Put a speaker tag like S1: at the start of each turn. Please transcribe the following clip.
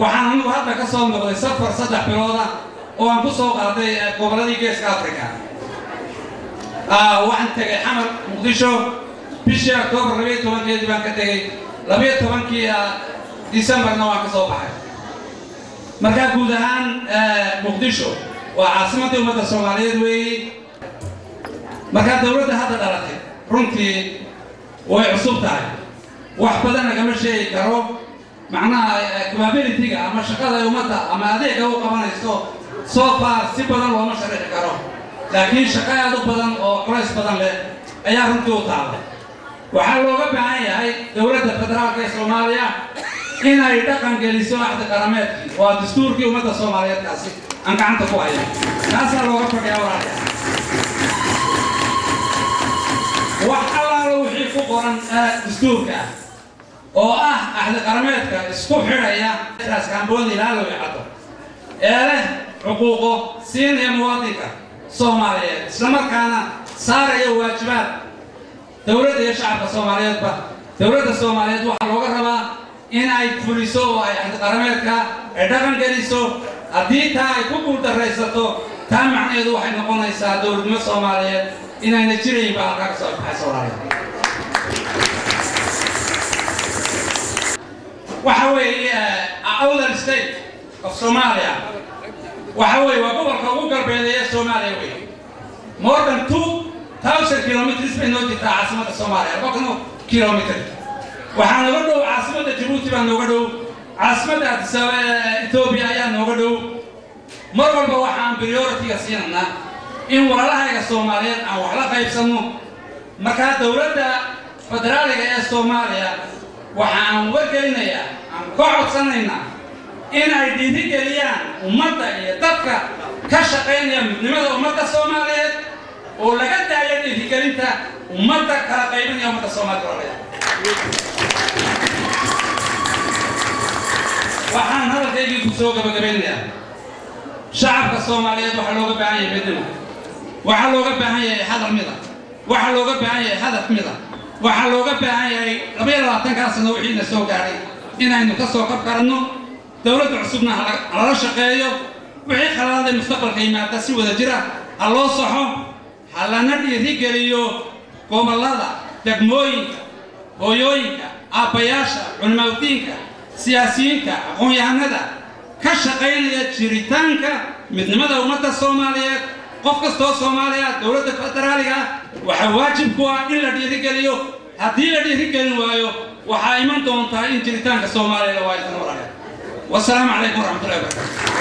S1: Waxaan anigu hadda ka soo noqday safar 3 bilood ah oo aan ku soo qaaday gobolladii Geeska Afrika. Waxaan tegay Xamar, Muqdisho, bishii Oktoobar 12-keedii baan ka tegey, 12-kii Disembarna waan ka soo baxay. Markaa guud ahaan Muqdisho waa caasimaddii ummadda Soomaaliyeed weeye. Markaa dowladda hadda dhalatay runtii way cusub tahay, wax badan lagama sheegi karo, macnaha capability-ga ama shaqada ay ummadda ama adeegga u qabanayso so far si badan looma sharixi karo, laakiin shaqo aad u badan oo culays badan leh ayaa runtii u taala. Waxaa looga baahan yahay dowladda federaalka ee Soomaaliya inay dhaqan geliso axdi qarameedkii, waa dastuurkii ummadda Soomaaliyeed kaasi aan gacanta ku haya, kaasaa looga fadhiyaa walaalayaal. Wax allaala wixii ku qoran dastuurka ah oo ah axdi qarameedka isku xidhaya Raaskambooni ilaa Lowicaddo ee leh xuquuqo siinaya muwaadinka Soomaaliyeed, islamarkaana saaraya waajibaad dowladda iyo shacabka Soomaaliyeedba. Dowladda Soomaaliyeed waxaa looga rabaa in ay fuliso oo ay axdi qarameedka ay dhaqan geliso. Haddii taa ay ku guuldarraysato, taa macnaheedu waxay noqonaysaa dowladnimo Soomaaliyeed inayna jirayn baa halkaa ka soo baxaysa walaalayaal. Waxa weeye Awdal State of Somalia waxa weeye waa gobolka ugu galbeedeeya Soomaaliya weeye. More than 2000 kilometers bay noo jirtaa caasimadda Soomaaliya, 2000 kilomitr. Waxaa nooga dhow caasimadda Jabuuti baa nooga dhow, caasimadda Addis Ababa ee Etoobiya ayaa nooga dhow. Mar walba waxaan priority-ga siinaynaa in walaalahayga Soomaaliyeed aan wax la qaybsanno. Markaa dowladda federaaliga ee Soomaaliya waxaan wargelinayaa, aan ka codsanaynaa in ay dhiirigeliyaan ummadda iyo dadka ka shaqaynaya midnimada ummadda Soomaaliyeed, oo laga daayo dhiirigelinta ummadda kala qaybinaya ummadda Soomaaliyeed. Walaalayaal, waxaan hadalkaygii ku soo gabagabaynayaa shacabka Soomaaliyeed waxaa looga baahan yahay midnimo, waxaa looga baahan yahay hadal mida, waxaa looga baahan yahay hadaf mida, waxaa looga baahan yahay 22-kaa sano wixiina soo gaadhay inaynu ka soo kabkaranno. Dowladda cusubna halala shaqeeyo, wixii khaladaday mustaqbalka yimaada si wada jira ha loo saxo, ha lana dhiirigeliyo gobollada, degmooyinka, hooyooyinka, aabbayaasha, culimaadiinka, siyaasiyiinta, aqoon-yahanada ka shaqaynaya jiritaanka midnimada ummadda Soomaaliyeed. Qof kastoo Soomaaliya dowladda federaaliga ah waxaa waajib ku ah in la dhiirigeliyo. Haddii la dhiirigelin waayo, waxaa iman doontaa in jiritaanka Soomaaliya la waayo. Walaalayaal, wasalaamu calaykum waraxmatullahi wabarakatu.